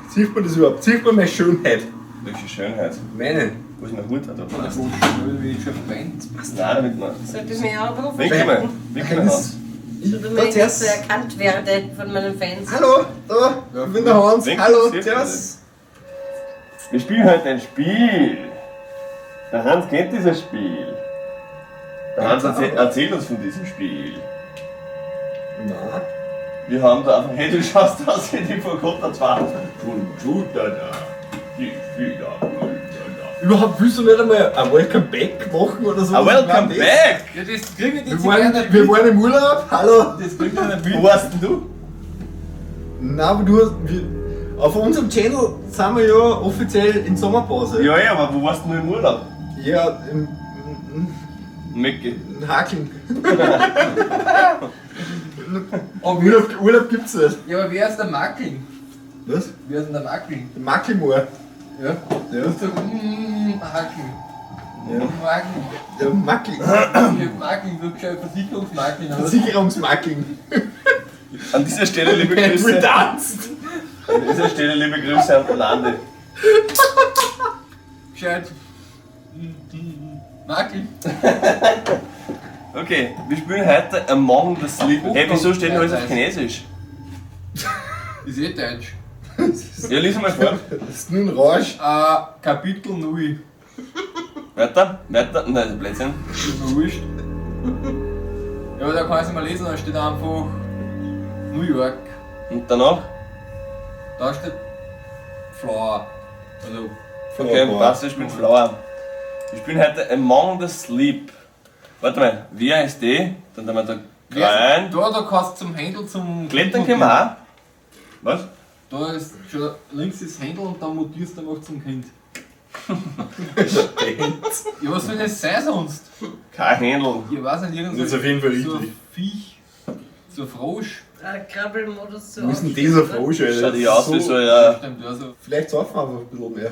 Sieht man das überhaupt? Sieht man meine Schönheit? Welche Schönheit. Meine. Wo ist mein Hut? Da Das ist schnell, wie ich schon verbannt. Nein, damit man. Sollte ich mich auch ein bisschen Winkel mal. verstecken, Winkel mal Hans. so damit Da ich nicht zuerst. so erkannt werde von meinen Fans. Hallo, da, ich bin der Hans. Winkel, Hallo, sieht man servus. Wir spielen heute ein Spiel. Der Hans kennt dieses Spiel. Der Hans erzählt uns von diesem Spiel. Na, Wir haben da einfach, hey, du schaust aus wie die Forgotten 2. Computer da. Die Feder. überhaupt willst du nicht einmal ein Welcome Back machen oder so? Ah, welcome back! Ja, das kriegen die Wir jetzt waren, nicht wir mit. waren im Urlaub, hallo. Das kriegt er nicht Wo mit. warst denn du? Nein, aber du hast. Wir, auf unserem Channel sind wir ja offiziell in Sommerpause. Ja, ja, aber wo warst denn du im Urlaub? Ja, im, Mickey. im Hakeln. Aber Urlaub gibt's nicht. Ja, aber wer ist der Mackeln? Was? Wer ist denn der Mackeln? Macklemore. Ja. Ja. So, Hakeln. Ja. Mackeln. Ja, Mackeln. Ich hab Mackeln, so gescheit Versicherungsmackeln. oder? Versicherungsmackeln. An dieser Stelle liebe Grüße. Getanzt. An dieser Stelle liebe Grüße an den Lande. Gescheit. Mackeln. Okay, wir spielen heute Among the Sleep. Hey, wieso steht denn alles auf Chinesisch? Ist eh deutsch. Ja, lies mal vor. Das ist nur ein Rausch. Kapitel 0. Weiter, weiter. Nein, das ist Blödsinn. Ist mir wurscht. Ja, aber da kann ich es mal lesen, da steht einfach New York. Und danach? Da steht Flower. Also, Okay, passt, wir spielen Flower. Wir spielen heute Among the Sleep. Warte mal, wer ist die? Dann tun wir da rein. Da kannst du zum Händel zum. Klettern können wir auch. Was? Da ist schon links ist Händel und dann mutierst du einfach zum Kind. Ja, was soll das sein sonst? Kein Händel. Ich weiß nicht, irgend so, Das ist auf jeden Fall so ein richtig. Viech, so ein Frosch. Krabbelmodus zu Wo ist denn dieser Frosch, Alter? Schaut die aus wie so So- ein. Stimmt, ja, so. Vielleicht saufen wir einfach ein bisschen mehr.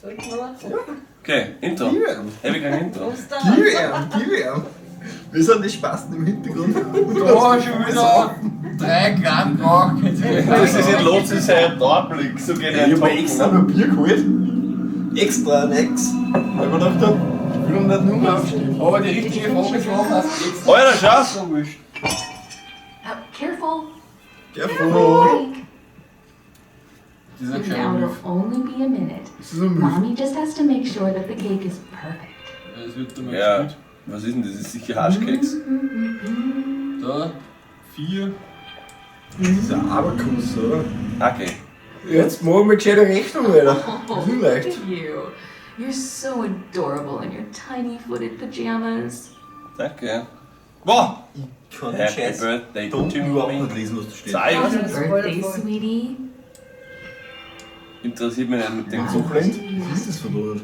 Sollten wir machen. Okay, Intro. Gib ihm. Hey, wir kriegen Intro. Oster. Gib ihm, gib ihm. Wir sind die Spasten im Hintergrund. Da schon wieder 3 Gramm geraucht. Das ist in Lotzi sein Dauerblick, so geht er Ich hab mir extra ne? noch Bier geholt. Extra nix. Weil ich mir gedacht hab, ich will nicht nur mehr aufstehen. Aber die richtige Frage ist, warum hast du extra? Alter, schau! So wurscht. Careful. Careful. Break. Das ist ein Now gescheiter it'll Milf. only be a minute. Das ist ein Müll. Mommy just has to make sure that the cake is perfect. Das wird da mal Ja, gespielt. was ist denn das? Das ist sicher Haschkeks. Da, 4. Das ist ein Abakus, oder? Okay. Jetzt machen wir gescheite Rechnung, Alter. Das ist nicht leicht. Look at you. You're so adorable in your tiny footed pajamas. Danke. Boah! Ich kann den Happy Scheiß Birthday da to unten überhaupt me. nicht lesen, was da steht. Sei, Happy das ist birthday, voll. sweetie. Interessiert mich nicht mit dem So Zug. blind? Was ist das für dort?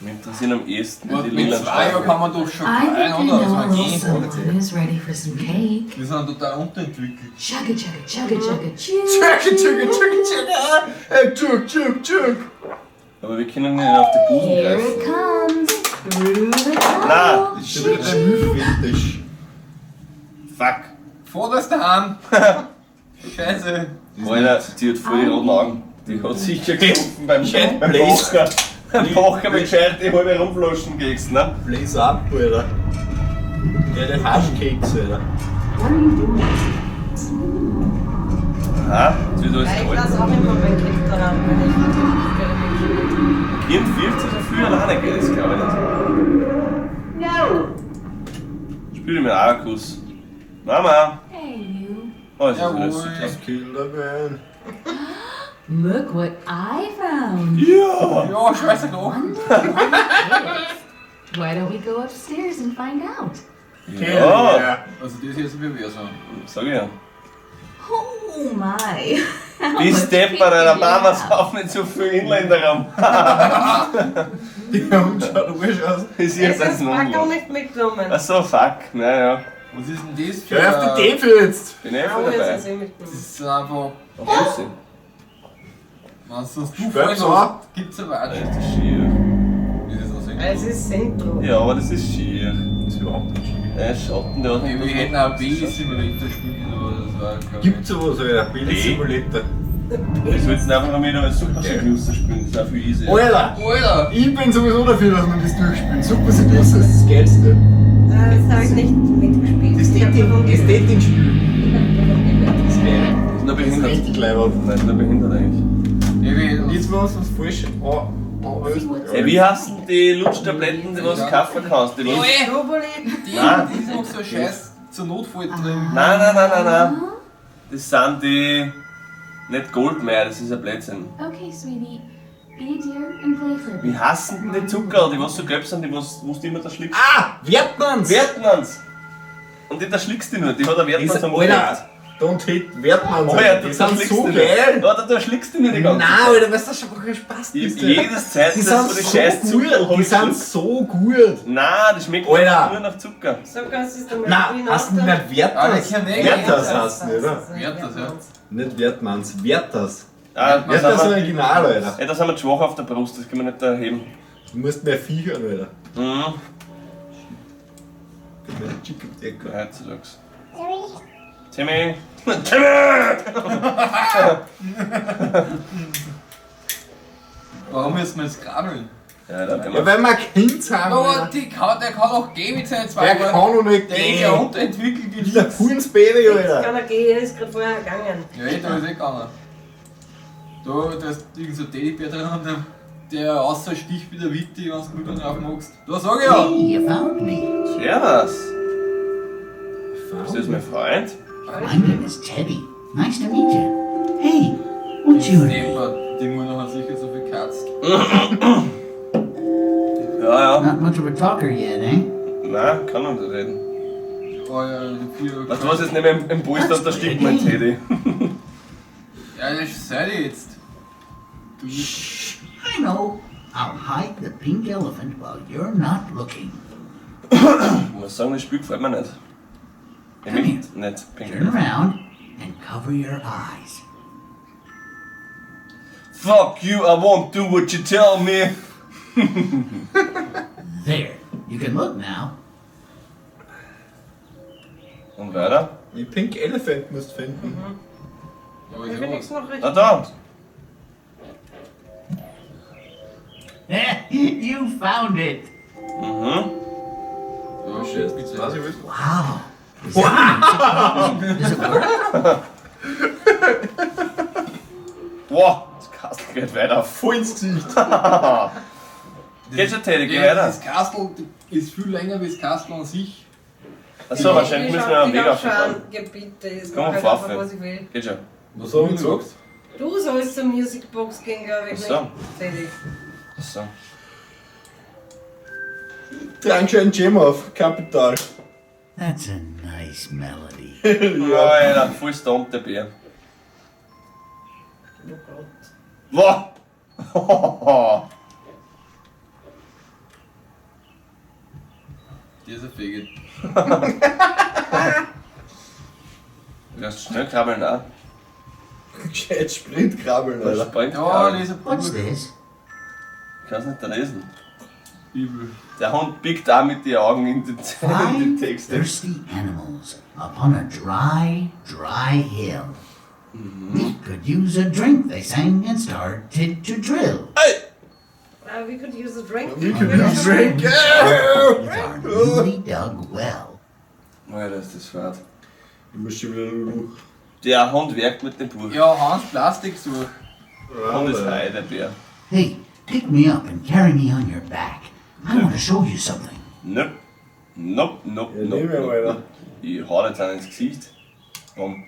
Mich interessieren am ehesten die Mit lila 2 Jahren kann man doch schon I rein, think I oder? know Das a war little gehen. someone who's ready for some cake. Wir sind total unterentwickelt. Chugga chugga chugga chugga choo. Tschugga, tschugga, tschugga, tschugga. Hey, tschug, tschug, tschug. Aber wir können nicht auf die Busen Here greifen. it comes through the tunnel. Na, Das ist schon wieder der Müllfetisch. Fuck. Vater ist daheim. Scheiße. Alter, die hat voll die roten Augen. Die hat sicher gesoffen beim Blaze. Poker. Beim Poker mit gescheit die halbe Rumflaschen gekriegst, ne? Blaze up, Alter. Der den Haschkeks, Alter. What are you doing? Aha, jetzt wird alles Ja, ich kalt. lasse auch immer mein Kind daran, wenn ich Kind wirft sich so viel alleine, gell? Das glaube ich nicht. No! Spiel mit Akus. Mama! Hey, you. Oh, es ist Jawohl. alles super. Kill the man. Look what I found. Ja! Ja, scheiße, doch. Wonder what it is. Why don't we go upstairs and find out? Ja! Also das hier ist pervers. Sag ich ja. Oh my. How Bis much deppert, cake Alter, did you Mama have? sauf nicht so viel Inländer rum. Die Hund schaut wurscht aus. Ist Ich jetzt habe das ein Packerl Unglück. nicht mitgenommen. Achso, fuck. Naja, Was ist denn das für Hör auf die Teufel jetzt! bin eh Ah, voll jetzt dabei. ist eh mitgenommen. Das ist einfach. Auf Pussy. Wenn sonst du Spür's voll an. hast, gibt's aber auch Das nicht. ist schier. Das ist noch Es ist Sintro. Ja, aber das ist schier. Das ist überhaupt nicht schier. Schatten, der hat Ja, wir hätten auch B-Simulator spielen können, aber das war, glaub ich. Gibt sowas, Alter? B? B-Simulator. Wir sollten einfach mal wieder Super Seducer spielen, das ist auch viel easier. Alter! Alter! Ich bin sowieso dafür, dass wir das durchspielen. Super Seducer ist das Geilste. Das habe ich nicht mitgespielt. Das Ich hab davon Dating, das gehört. Dating-Spiel. Ich hab davon gehört. Das ist geil. Das ist nur Das ist behindert. richtig leibend. Nein, ist nur behindert eigentlich. Und jetzt war uns was falsch. Oh, oh, Ey, wie heißen die Lutschtabletten, die du kaufen kannst? Die was... Globuli. Die, Nein. die ist noch so scheiß zur Notfall drin. Nein, nein, nein, nein, nein. Das sind die. Nicht Goldmeier, das ist ein Blödsinn. Okay, sweetie. Be a dear and play for a Wie bit. heißen denn die Zucker, die was so gelb sind, die was, wo du immer da schlickst? Ah! Wertmanns! Wertmanns! Und die da schlickst du nur, die hat ein Wertmanns am Alter! Don't hate Wertmanns. Alter, die du sind schlickst so die nur. geil! Alter, du schlickst die nur die ganze Nein, Zeit. Alter, weißt du, das ist einfach kein Spaß. Ich ist hab der. jedes Zeit, Die das sind so die so scheiß Zucker gut! Die sind so gut! Nein, das schmeckt Alter. nur nach Zucker. So kannst du es dann mal Nein, spielen, hast du oder? nicht Ah, Werthers? ich kenn nicht. Werthers heißt nicht, oder? Werthers, ja. Nicht Wertmanns, Werthers. Ah, das Werthers sind wir, Original, Alter. ey, da sind wir zu schwach auf der Brust, das können wir nicht da heben. Du musst mehr Vieh hören, Alter. Mhm. Chicken Heutzutage. Timmy! Timmy! Warum müssen wir jetzt krabbeln? Ja, da Ja, weil wir Kind sind, Aber Alter. die kann, der kann auch gehen mit seinen zwei Der kann Ohren. noch nicht Der ist ja gehen. unterentwickelt. Das ist ein cooles Baby, Alter. Kann er gehen, er ist gerade vorher gegangen. Ja, eh, da ist eh gegangen. Da ist irgend so ein Teddybär drin und der, der außer sticht wieder Witti, wenn du Müll drauf magst. Da sag ich ja! Hey, you found me. Servus! Ist das mein Freund? My name is Teddy. Nice to meet you. Hey, what's your name? Deppert, die Mona hat sicher so viel Katz. Ja, ja. Not much of a talker yet, eh? Nein, kann noch nicht reden. Oh ja, die vier. Weißt du was, jetzt nehme ich im Polster, da stinkt mein Teddy. Ja, das seid ihr jetzt. Du bist. I know. I'll hide the pink elephant while you're not looking. Ich muss sagen, das Spiel gefällt mir nicht. Ich Come möchte nicht Pink Turn Elephant. around and cover your eyes. Fuck you, I won't do what you tell me. There. You can look now. Und weiter? Die Pink Elephant musst du finden. Aber Ich ich bin hab nichts noch richtig. Ah, da! You found it. Mhm. Ja, Shit, bitte. weiß ich was. Wow. Is that a music box? Does it work? Boah, das Kastel geht weiter. Voll ins Gesicht. Geht schon, Teddy, geh Ja, weiter. das Kastel ist viel länger wie das Kastel an sich. Achso, wahrscheinlich müssen wir einen Weg Ich hab schon aufschauen. ein Gebiet, das Komm, mach halt Pfaffe. einfach, was ich will. Geht schon. Was hab ich gesagt? Du sollst zur Music Box gehen, glaube ich. Ach so. nicht, Teddy. Achso. Trag schon einen Jam auf. Kapital. That's a nice melody. Ja, Alter, voll stoned der Bär. Oh Gott. Boah! Der ist ein Fegel. Du kannst schnell krabbeln, auch. Gescheit Sprintkrabbeln, Alter. Sprint Ja, krabbeln. das ist ein What's Bubel. this? Ich kann's nicht lesen. Bibel. Der Hund biegt auch mit den Augen in die, in die Five Texte. thirsty animals upon a dry, dry hill. We could use a drink, they sang and started to drill. We could use a drink. We could use a drink. With our newly dug well. Alter, ist das fad. Ich muss schon wieder durch. Der Hund werkt mit dem Buch. Ja, Hans Plastik such. Hund ist high, der Bär. Hey, pick me up and carry me on your back. I want to show you something. Nope. Nope, nope, Ja, nope. nehm ich, nope, Alter. nope. Ich hau dir jetzt einen ins Gesicht. Komm.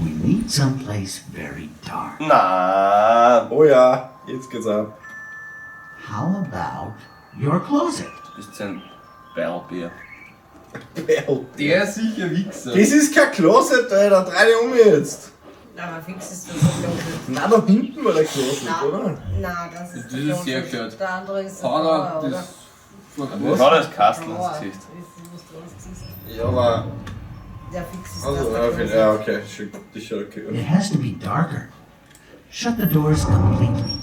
We need someplace very dark. Na, Oh ja, jetzt geht's ab. How about your closet? du bist ein Bärlbär. Bell. Der ist sicher Wichser. Das ist kein Closet, Alter. Dreh dich um jetzt. Aber fix ist das ein Closet. Na, da hinten war der Closet, Nein. oder? Nein, das ist Das der ist sehr Closet. gescheit. Der andere ist der Haut Drawer, er oder? das. Was? Hau das Kastel ins Drawer. Gesicht. Ist, was du ins Gesicht. Ja, aber. Der fix ist Also, das ja, der okay, Closet. ja, okay. Schick, das ist okay. It has to be darker. Shut the doors completely.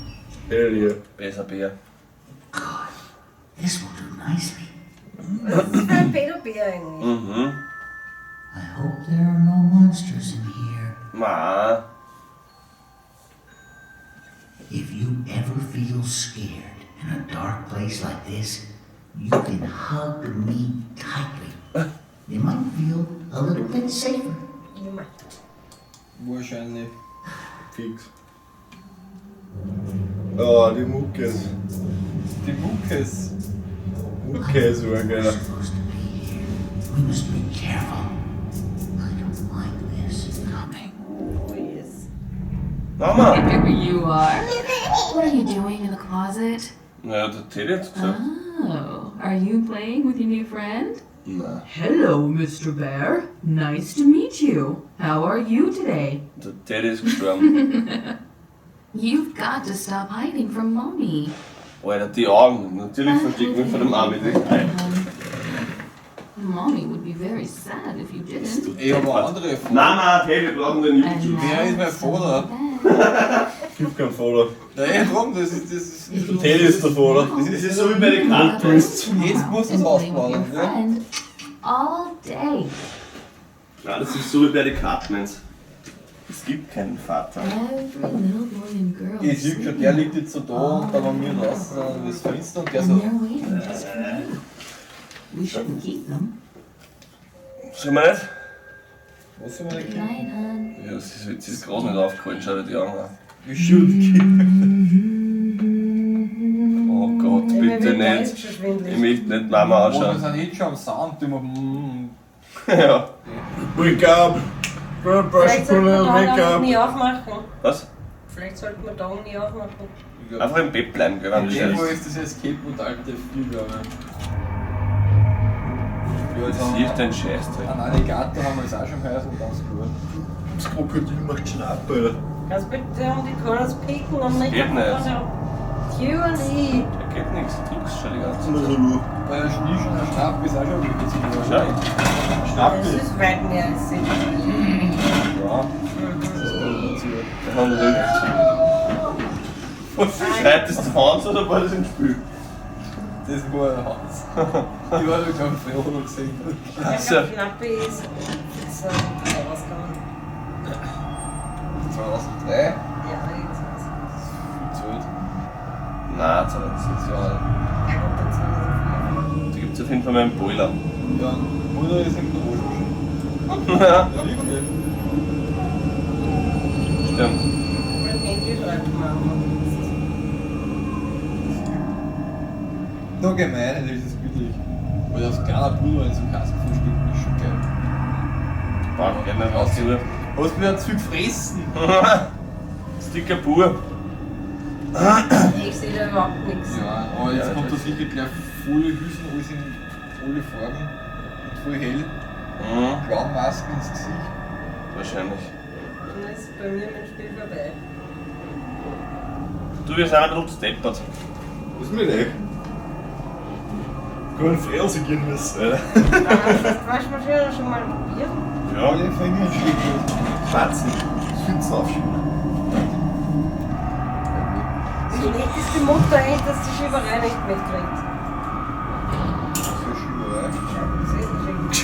Hell yeah. Besser Bär. Good. This will do nicely. Was ist das für ein Pädobär eigentlich? Mhm. I hope there are no monsters in here. Ma. If you ever feel scared in a dark place like this, you can hug me tightly. You might feel a little bit safer. You might. Wahrscheinlich. Fix. Oh, die Muckes. Die Muckes. Muckes war We're geil. supposed to be here. We must be careful. I don't like this coming. Oh yes. Mama! There you are. What are you doing in the closet? Naja, der Teddy hat's gesagt. Oh, are you playing with your new friend? Nein. Hello, Mr. Bear. Nice to meet you. How are you today? Der Teddy ist gestorben. You've got to stop hiding from Mommy. Alter, die Augen. Natürlich versteckt mich vor dem Arm. Mommy would be very sad if you didn't. Ich habe eine andere Frage. Nein, nein, Teddy, wir brauchen den And YouTube. Wer ist mein Vater? Gibt keinen Vater. Nein, drum, das ist. Das ist Der Teddy ist der Vater. Das ist so wie bei den Countries. Jetzt musst And du's play with your ausplanen, ne? friend all day. Nein, das ist so wie bei den Cartmans. Es gibt keinen Vater. Every little boy and girl. Ich is sehe schon, sleeping. der liegt jetzt so da und dann wenn wir draußen sind, dann ist finster und der And so. they're waiting just for you. We shouldn't keep them. Sollen wir nicht? Was soll man denn Good night, hon. Ja, sie ist gerade nicht aufgeholt, schau dir die Augen an. We should keep. Oh Gott, Ja, mir bitte wird da nicht. jetzt schon schwindelig. Ich möchte nicht Mama Oh, wir anschauen. sind jetzt schon am Sound, die machen. Ja. Wake up! Brush Vielleicht sollten wir a da einfach wake up! nie aufmachen. Was? Vielleicht sollten wir da nie aufmachen. Einfach im Bett bleiben, gell, wenn In du dem Fall scheißt. ist das Escape und alte viel wärmer. Ja, jetzt Das haben ist wir ein Scheißdreck. einen Alligator haben wir jetzt auch schon gehört und ganz gut. Das Krokodil macht Schnapp, Alter. Kannst bitte um die Corners picken und nicht Geht einfach nicht. so Q und E. Da geht nichts, du drückst schon die ganze Immer Zeit. so nur. Bei der Schnee schon ein Schnapp ist auch schon wirklich zu Schau. Schnapp Das dich. ist weit mehr als 6. Ja, das ist gut dazu. Der Hand rückt. Schreit das der Hans oder war das im Spiel? Das war ein Hans. Ich war wirklich am Frodo gesehen. Ich So. glaube, Schnappi ist 2003 rausgekommen. 2003? Ja, irgendwas. Viel zu alt. Nein, 2006. Ja, Ja, gut, dann 2004. Da gibt es auf jeden Fall meinen Boiler. ja, Mutter ist in der Waschmaschine. Ja, Ja, wirklich. stimmt. Und im Englisch schreibt man auch noch. Nur gemein, das ist wirklich. Weil das kleiner Bruder in so einem Kasten verstecken ist schon geil. Boah, geht nicht raus, die Uhr. Hast du wieder zu viel gefressen? Sticker pur. Ich sehe da überhaupt nichts. Ja, aber jetzt Ja, kommt da das- sicher gleich volle Hüsen, alles in alle Farben und voll hell. Mhm, Clownmasken ins Gesicht. wahrscheinlich. Dann ist bei mir mein Spiel vorbei. Du, wir sind ein bisschen zu deppert. Was ist mit euch? Keinen Fräse gehen müssen, Alter. Hast du die Waschmaschine schon mal probiert? Ja. Alle Finger schlägt. Spatzen. Schützen aufschieben. Wie schlecht ist die Mutter eigentlich, dass die Schieberei nicht mitkriegt? So Schieberei. Das ist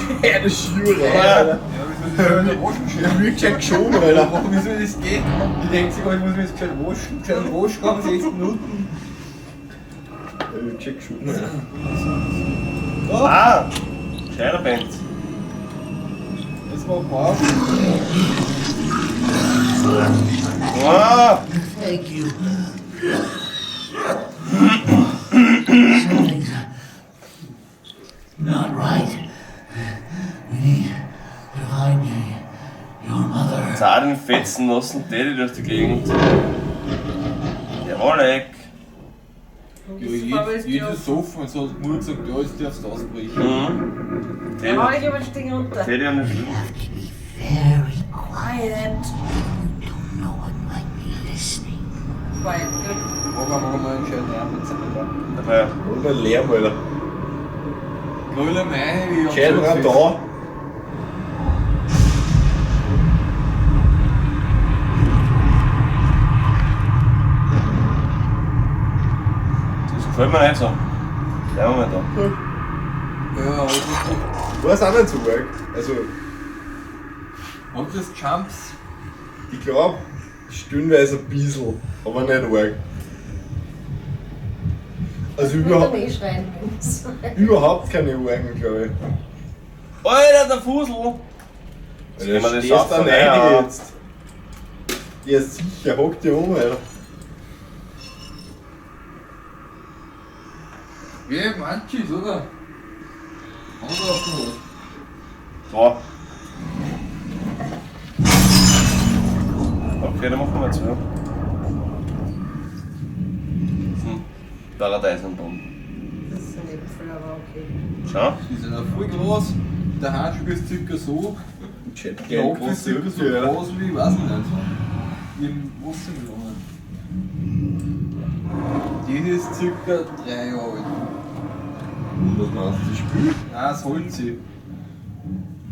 nicht Gescheite Schieberei, Ja. Alter. Ja, wieso das in der Waschmaschine? Ich hab gescheit geschoben, Alter. Warum wie soll das gehen? Die denkt sich, oh, ich muss mich jetzt gescheit waschen, gescheit waschen, haben 6 Minuten. Ich hab gescheit geschoben, Alter. Ah! Gescheiter Band. Jetzt machen wir auf. Ah! Thank you. Something's not right. We need to find your mother. Zahlen fetzen nassen Teddy durch die Gegend. Jawohl, Eck. Ja, jedes Sofa und so hat Mut gesagt, ja, jetzt darfst du ausbrechen. Mhm. Da hau Teddy, ich aber das Ding runter. Teddy an den Schlüssel. Have to be very quiet. Quiet. You don't know what might be listening. Quiet, gut. Mach mal mal einen scheiten Arm mit seinem Dabei. Oder Lärm, Alter. Grüne meine, wie Gescheiten Radar. Das gefällt mir nicht so. Bleiben wir mal da. Ja, aber das War es auch nicht so arg. Also, Habt ihr das Jumps? Ich glaube, stellenweise ein bisschen, aber nicht arg. Also überhaupt, eh schreien, überhaupt keine Argen, glaube ich. Alter, der Fusel! Alter, stehst da rein jetzt. Ja sicher, hock dich um, Alter. Wie manches, oder? Haben wir da schon was? Da. Okay, dann machen wir zu. Paradeis am Boden. Das ist ein Äpfel, aber okay. Schau. Die sind auch voll groß. Der Handschuh ist circa so. Der Apfel ist circa so groß wie, ich weiß nicht. Wie im Wassermelone. Die ist circa 3 Jahre alt. Und was meinst du, das Spiel? Nein, das Holz.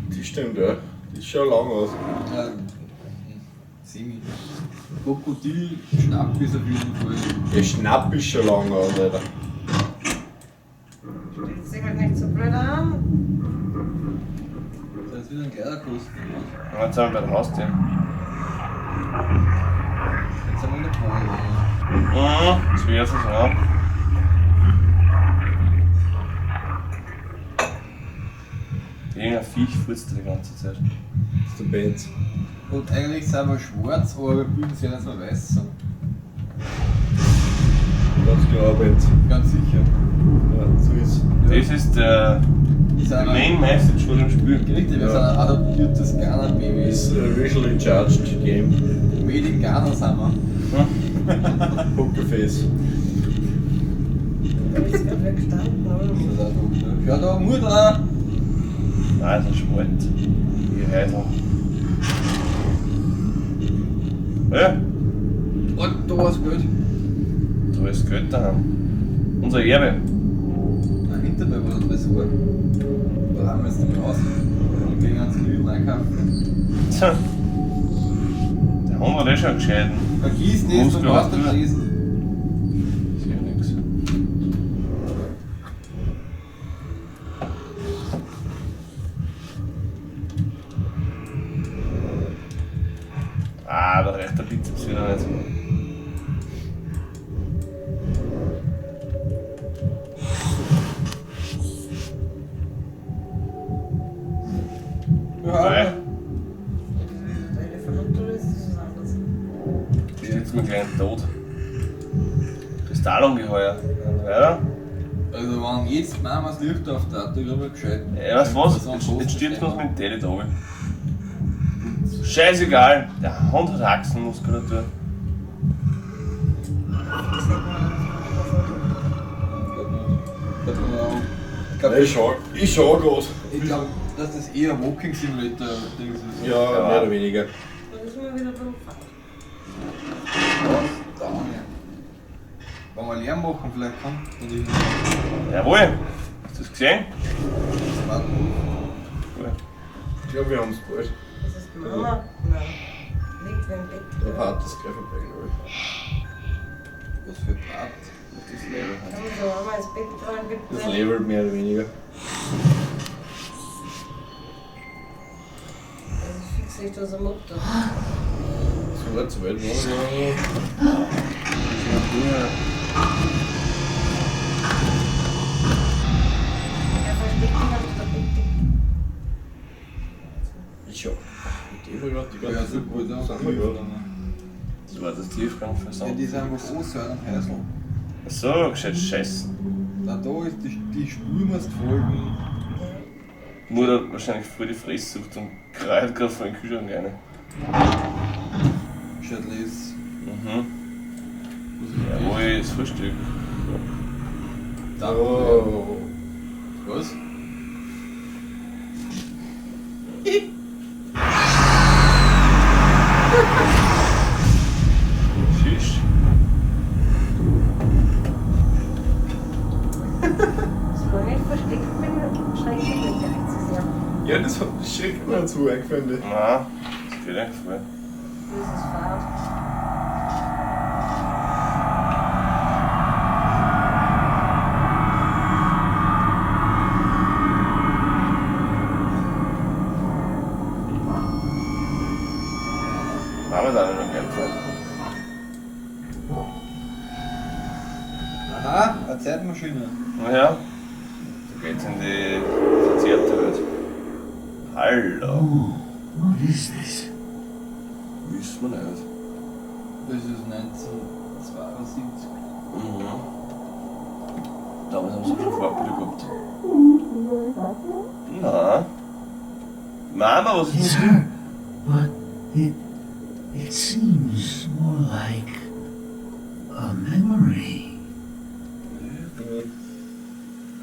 Das stimmt, ja. Das schaut lang aus. Ja, semi. Krokodil, Schnapp ist auf jeden Fall. Der Schnapp ist schon lang aus, Alter. Stellt sich halt nicht so blöd an. Das ist wieder ein Kleiderkosten. Ja, jetzt sind wir bei der Haustür. Jetzt sind wir in der Pole. Mhm, das wäre es ja. Irgendein Viech furzt die ganze Zeit. Das ist der Benz. Und eigentlich sind wir schwarz, aber wir bilden sich ja, dass wir weiß sind. Ganz klar, Benz. Ganz sicher. Ja, so ist. Ja. Das ist der Main Message von dem Spiel. Richtig, wir sind ein adoptiertes Ghana-Baby. Ist ein racially charged Game. Made in Ghana sind wir. Pokerface. Da ist gerade wer gestanden, oder? Das ist auch noch. Ja, da, Mutter! Nein, das ist Sport. Hier Heidel. Ja. Und da ist Geld. Da ist Geld daheim. Unser Erbe. Na, hinter mir war der Tresor. Da haben wir jetzt nicht mehr raus. Und gehen ans Lidl einkaufen. Tja. Der Hund hat eh schon gescheiten. Vergiss nicht, du brauchst den Tresen. Ist ja nix. Ah, da reicht der Bizeps wieder nicht. Ja. Nein. Der Elefant oder ist das was anderes? Stürzt mir gleich tot. Kristallungeheuer. Und weiter. Also wenn jetzt Mama das Licht auf der da glaube ich gescheit. Ja, weißt du was? Jetzt stürzt man mit dem Teddy da oben. Scheißegal, der Hund hat Achsenmuskulatur. Ich schau grad. Ich glaube, dass das eher Walking Simulator Ding ist. Ja, mehr oder weniger. Dann sind wir wieder beim Fahrrad. Was? Da. Wenn wir Lärm machen, vielleicht kommt dann irgendwie. Jawohl! Hast du das gesehen? Ich glaube, wir haben es bald. Ist das Mama? Nein. Liegt wer im Bett. Der Part ist gleich vorbei, glaube ich. Was für Part? Das Level halt. Kann man so Mama ins Bett rein, bitte? Das Level mehr oder weniger. Also fix ich das eine Mutter. Das war zu weit, oder? Er versteckt dich auf der Tapete. Ich schau. Mit dem war die Ja, ganze super, da. Sind wir gerade. Das war das Tiefgang für Ja, die sind einfach groß und Häusl. So, gescheit Scheiße. Na, da ist die Spur musst folgen. Mutter hat wahrscheinlich voll die Fresssucht und kreit gerade vor den Kühlschrank rein. Gescheit les. Mhm. Jawohl, das Frühstück. Da. Oh. Was? Tschüss. Solange ich versteckt bin, schreckt mich nicht gleich zu sehr. Ja, das schreckt mir zu, ich finde. Nein, das geht eigentlich voll. Das ist Fahrt. Damals auch noch gern gefallen. Aha, eine Zeitmaschine. Naja, da geht's in die verzierte Welt. Hallo. Oh, what is this? Wissen wir nicht. Das ist 1972. Mhm. Damals haben sie schon Farbbilder gehabt. Na. Mama, was ist It's mit her, but it seems more like a memory.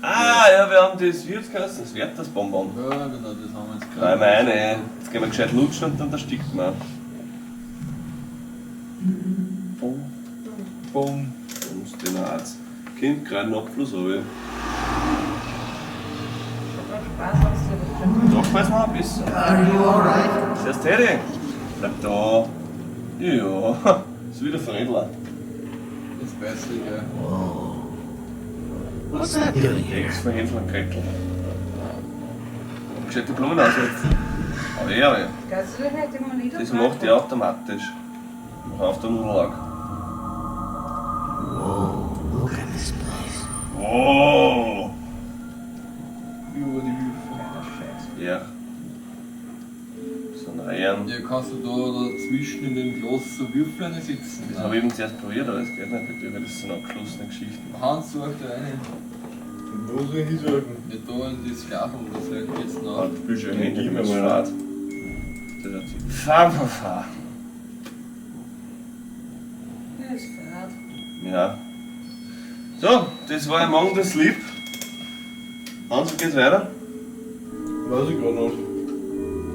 Ah, ja, wir haben das, wie hat's geheißen? Das Werthersbonbon. Ja, genau, das haben wir jetzt Nein, meine. Jetzt gehen wir gescheit lutschen und dann erstickt man. Bum. Bumm. Bums, den Arzt. Kind, gerade einen Abfluss runter. Spaß hast du Doch, weiß noch ein bisschen. Are you alright? Servus, Teddy. Bleib da. Ja, ist wieder Fredler. Jetzt weiß ich, gell. Whoa. What's that doing here? Ex von Hänsel und Gretel. Gescheite Blumen aussetzen. Aber ja, ja. Kannst du dich nicht immer nieder? Das macht die automatisch. Mach auf der Nudelag. Whoa, look at this place. Wow. Über die Würfel. Scheiße. Ja. So ein Reihen. Ja, kannst du da dazwischen in dem Glas so Würfel sitzen? Das habe ich eben zuerst probiert, aber das geht nicht, weil das sind abgeschlossene Geschichten. Hans sucht da rein. Wo soll ich hinsuchen? Nicht da in das Glas, wo das jetzt noch. Ah, du bist ja Handy, gib mir das mal. Fahrt. Das hat sie. Fahr, fahr, fahr. Das ist fad. Ja. So, das war Among the Sleep. Hans, wie geht's weiter? Weiß ich gerade nicht.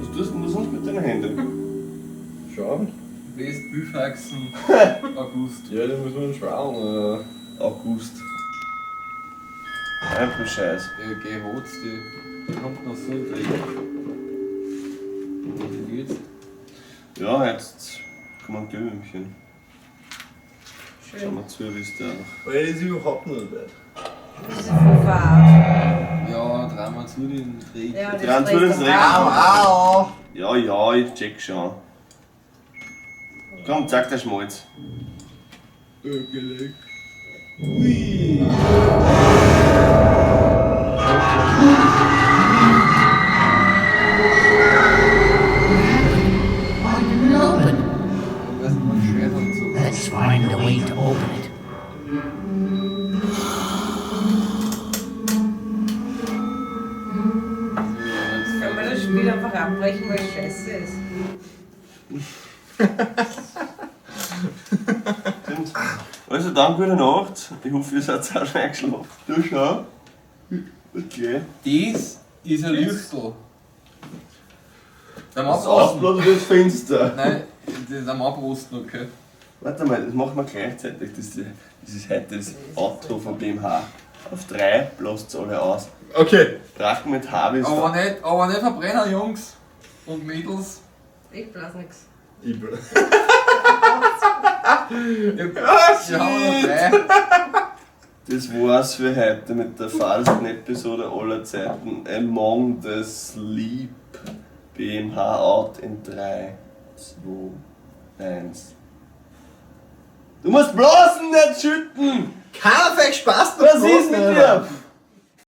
Was tust denn du sonst mit deinen Händen? Schauen. West Büfachsen, August. Ja, den muss man schauen. August. Einfach Scheiß. Ja, geh hot's die. Da kommt noch so ein Dreck. Wie geht's? Ja, jetzt kommen Glühwürmchen. Schau Schön. mal zu, wie es der noch. Aber das ist überhaupt nicht weit. Das ist voll fad. Ja, dreimal zu den Dreck. Ja, das Dran zu den frisst Dreck. am Arm. Au! Ja, ja, ich check schon. Komm, zeig der Schmalz. Geleckt. Ui! Why didn't it open? Ich weiß nicht, was Scheiß angezogen. Let's find a way to open it. Können wir das Spiel einfach abbrechen, weil es scheiße ist? Stimmt. Also dann, gute Nacht. Ich hoffe, ihr seid auch schon eingeschlafen. Du schau. Okay. Das ist ein Lüchtel. Am Das Abrosten. Aufblasen das Fenster. Nein, das ist am Abrosten, okay. Warte mal, das machen wir gleichzeitig. Das ist heute das Outro von BMH. Auf 3 blasst alle aus. Okay. Drachen mit H ist Aber nicht verbrennen, Jungs und Mädels. Ich blas nix. Ich bin. Wir haben noch drei. Das war's für heute mit der falschen Episode aller Zeiten. Among the Sleep. BMH out in 3, 2, 1. Du musst blasen, nicht schütten! Keiner fängt Spaß Was ist mit dir?